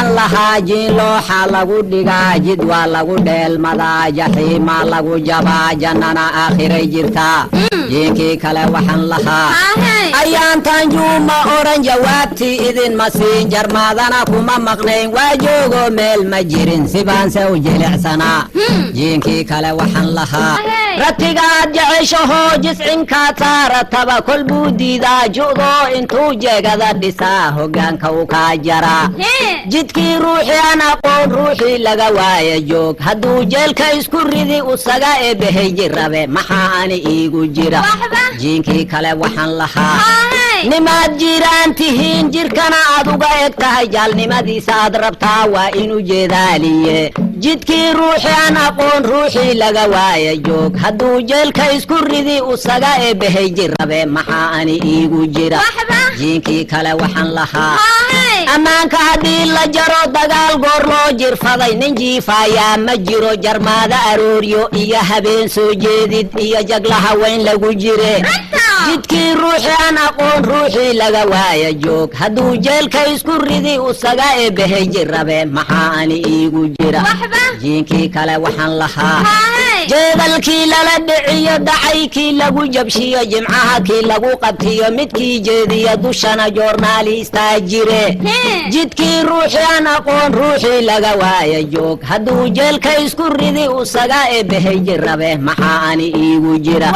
Waxaan lahaa jiin looxa lagu dhigaa, jid waa lagu dheelmadaa, jaxiimaa lagu jabaa, jannana aakhiray jirtaa. Jiinkii kale waxaan lahaa ayaantan juuma oran, jawaabtii idinma siin, jarmaadana kuma maqnayn, waa joogo meel ma jirin, sibaanse u jilicsanaa. Jiinkii kale waxaan lahaa ratigaad jeceshahoo jiscinkaad saarataba, kol buu diidaa ju'doo intuu jeegada dhisaa, hoggaanka u kaa jaraa. Jidkii ruuxii aan aqoon, ruuxii laga waaya joog, hadduu jeelka isku ridi usaga eebbahay jirabe, maxaa ani iigu jira? Jiinkii kale waxaan lahaa nimaad jiraan tihiin, jirkana aad uga eg tahay, jaalnimadiisa aad rabtaa, waa inuu jeedaaliye. Jidkii ruuxii aan aqoon, ruuxii laga waaya joog, hadduu jeelka isku ridi usaga eebbahay jirabe, maxaa ani iigu jira? Jiinkii kale waxaan lahaa ammaanka haddii la jaro, dagaal goor loo jirfaday, nin jiifaayaa ma jiro, jarmaada arooryo iyo habeen soo jeedid iyo jaglaha weyn lagu jire. Jidkii ruuxii aan aqoon, ruuxii laga waaya joog, hadduu jeelka isku ridi usaga eebbahay jirabe, maxaa ani iigu jira? Jiinkii kale waxaan lahaa jeedalkii lala dhiciyo, dhacaykii lagu jabshiyo, jimcaha kii lagu qabtiyo, midkii jeediya dushana joornaalistaa jire. Jidkii ruuxii aan aqoon, ruuxii laga waaya joog, hadduu jeelka isku ridi usaga eebbahay jirabe, maxaa ani iigu jira?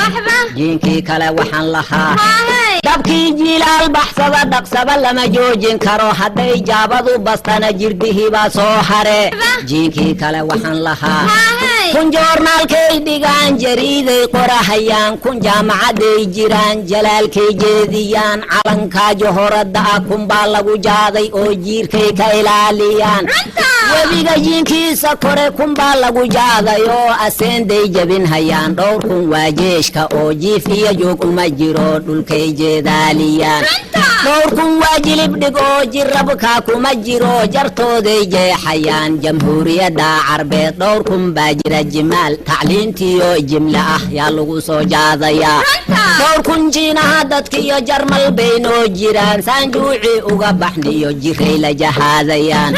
Jiinkii kale waxaan lahaa dabkii jiilaal baxsada, dhaqsaba lama joojin karo, hadday jaabadu bastana jirdihii baa soo hare. Jiinkii kale waxaan lahaa kun joornaalkay dhigaan, jariiday qorahayaan, kun jaamacaday jiraan, jalaalkay jeediyaan, calankaa johoradda ah kunbaa lagu jaaday oo jiirkay ka ilaaliyaan. Webiga jiinkiisa kore kunbaa lagu jaaday oo aseenday jebin hayaan. Dhowr kun waa jeeshka oo jiif iyo joog uma jiro, dhulkay jeedaaliyaan. Dhowr kun waa jilib dhig oo jirabka kuma jiro, jartooday jeexayaan. Jamhuuriyadda Carbeed dhowr kun baa jira, jimaal tacliintiyo jimle ah yaa lagu soo jaadayaa. Dhowr kun Jiinaha dadkiyo Jarmal bay noo jiraan, saanjuuci uga baxniyo jiray la jahaadayaan.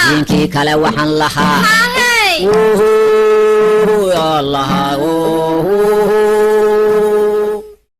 Jiinkii kale waxaan lahaa. Wuhuu, yaa lahaa, wuhuu.